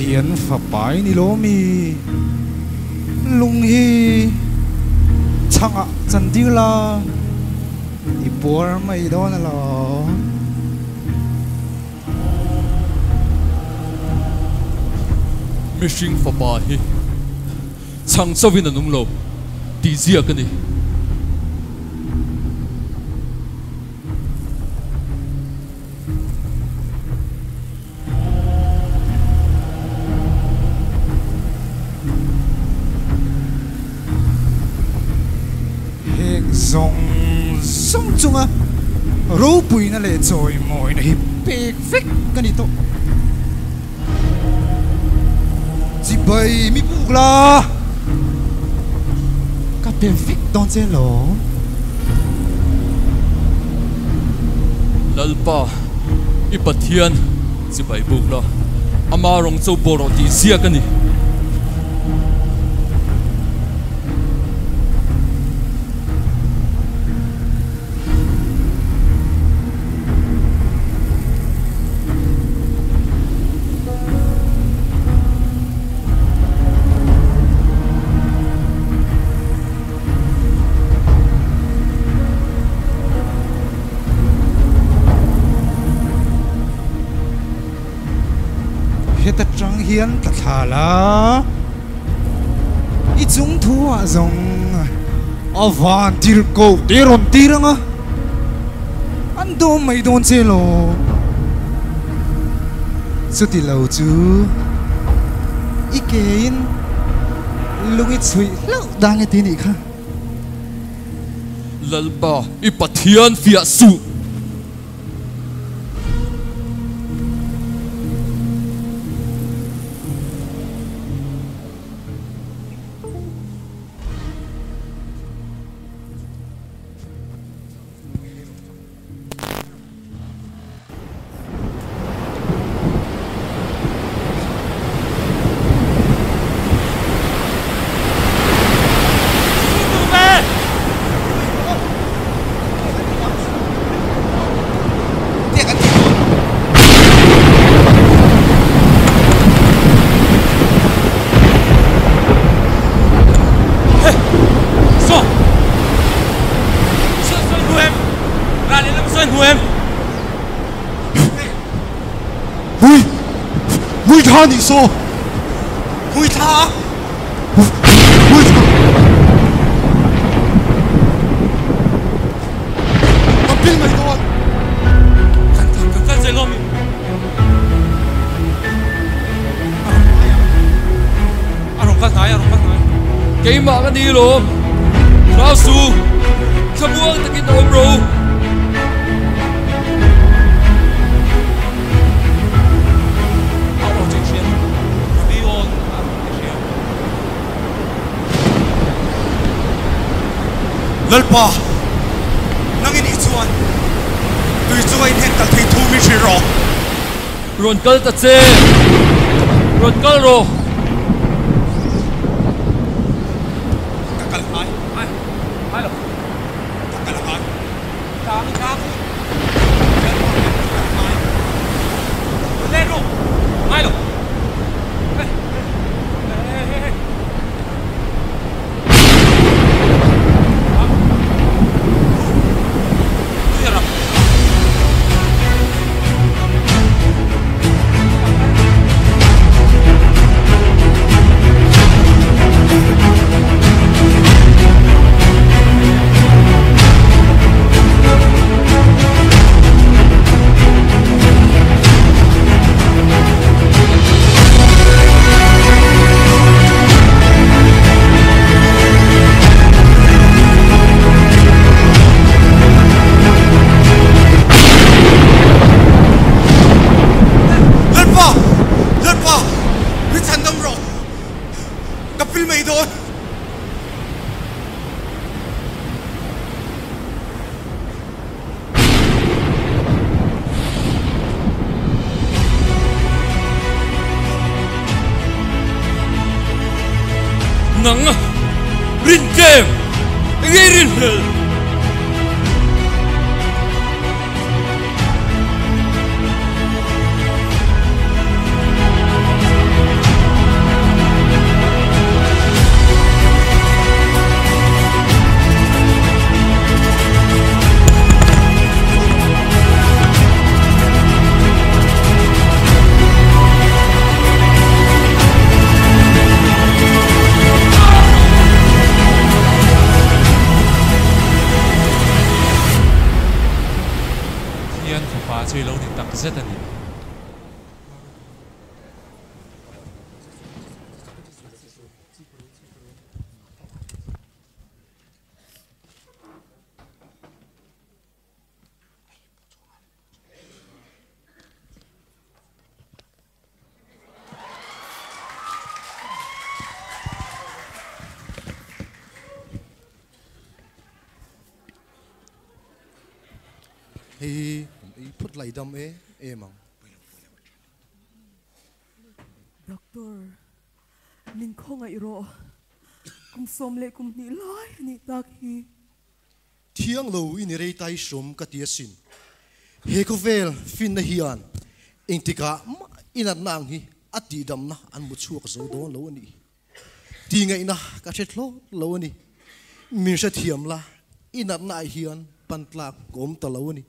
Pathian fapa i ni lo mi? Lung hi chhangah chan tir la, i puar mai dawn alawm. Mihring fapa hi chhang chauhin a nung lo tih ziak a ni. Heng zawng zawng chunga ropuina leh chawimawina hi pek vek ka ni tawh. Chibai mi buk la, ka pe vek dawn che lo. Lalpa, i Pathian chibai buk la, ama rawng cho pawh rawh tih ziak a ni. Heta tang hian tla thla la, i chung thu ah zawng a van tirhkoh te rawn tir ang a, an dawm mai dawn che lo. Chuti lo chu i kein lung i chhuih hlauh dang e ti nih kha. Lalpa i Pathian fiah suh. Keimah ka ni lawm, Rausu, thlamuang takin awm ro. Lalpa, nang i nih chuan tui chunga in hen kal thei thu min hrilh rawh. Rawn kal ta che, rawn kal rawh. Ka kal ngai, ngai lo, ka kal ngai. Lalpa! Lalpa! Mi chhandam rawh! Ka pil mai dawn! Nang rin tlem enge rin hlel? Hei i phut lai dam em em ang. Doctor, min khawngaih rawh. Kum 12 lai a nih tak hi. Thiang lo i ni rei tai hrawm ka ti asin. He khawvel finna hian engtikah mah inatna ang hi a tihdamna an hmu chhuak zo dawn lo a nih. Tih ngaihna ka hre thlawt lo a ni. Min hrethiam la, i natna ah hian pan tlak ka awm ta lo a ni.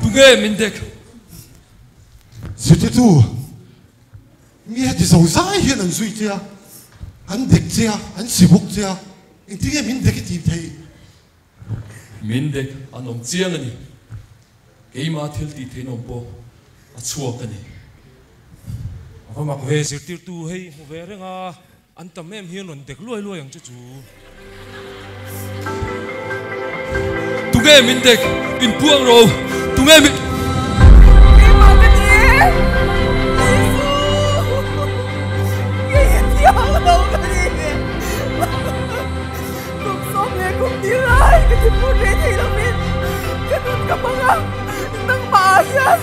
Tunge min dek? Zirtirtu, Mi heti zo zai hian an zui che a, an dek che a, an si bawk che a, engtin nge min dek i tih theih? Min dek an awm chiang a ni. Keimah thil tih theih nawm pawh a chhuak a ni. A va mak ve, zirtirtu hei hmu ve reng a, an tam em hian rawn dek luai luai ang che chu. Tunge min dek? Inpuang rawh u! Tunge min. Keimah ka ni e! Isu! Kei i thiang lo ka ni! Kum 12 lai ka ti phur rei thei lovin ka nun ka hmang a, nangmah ah hian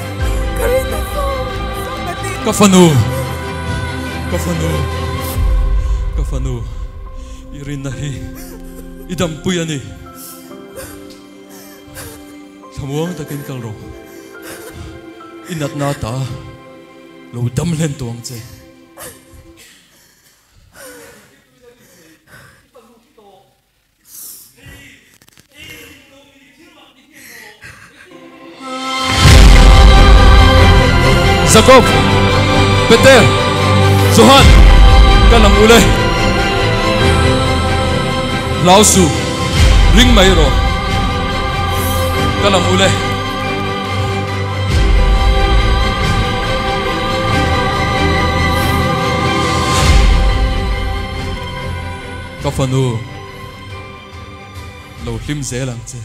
ka rin na zawng zawng ka ti. Ka fanu, ka fanu, ka fanu, i rinna hi i dampui a ni. Thlamuang takin kal rawh, i natna ta lo dam hlen tawh ang che. Jakob, Peter, Johan, ka lang ule. Hlau su, ring mai rawh. Ka lang ule. Ka fanu, lo hlim zel ang che.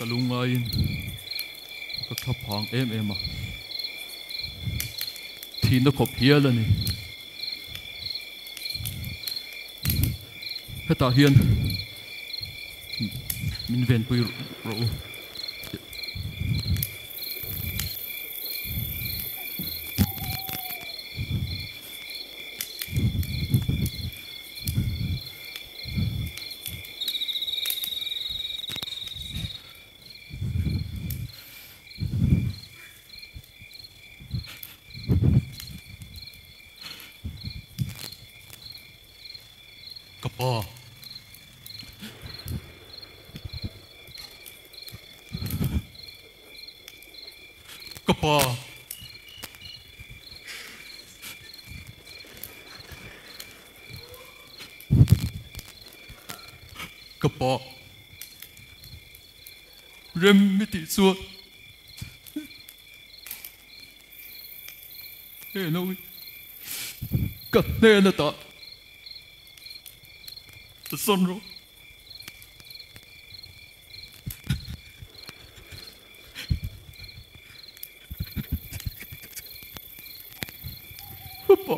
lungngaiin ka thla phang em em a, thihna khawp hial a ni. Hetah hian min venpui rawh u. Ka pa. Ka pa. Ka pa. Rem mi tih chuan he no hi ka hnen ata sawn rawh. Pa.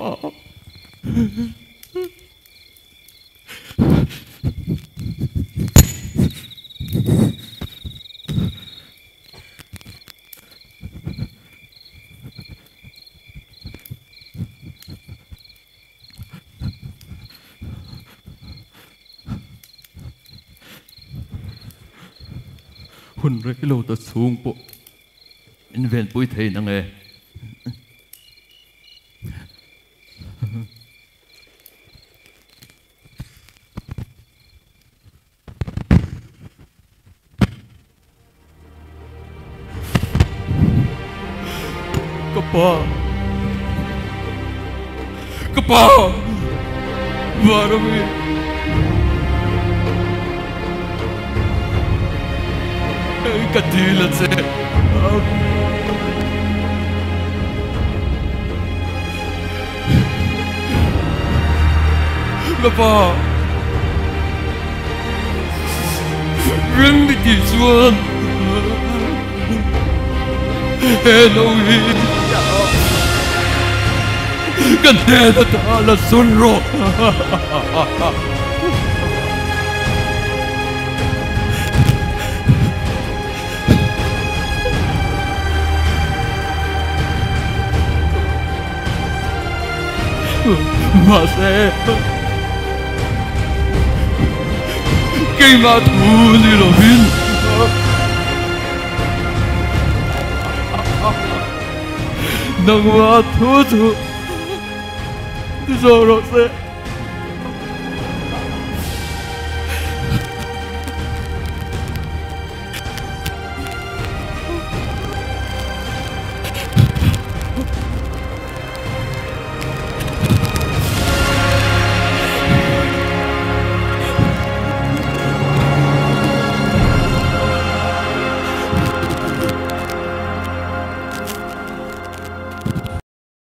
Hun rei lo ta chhung pawh min venpui thei nang e. Ka pa. Ka pa. Varami. Ka dil a che. Ka pa. Rem mi tih chuan he no hi ka hnen ata la sawn rawh. Mahse, keimah thu ni lovin nangmah thu chu ni zawh rawh se.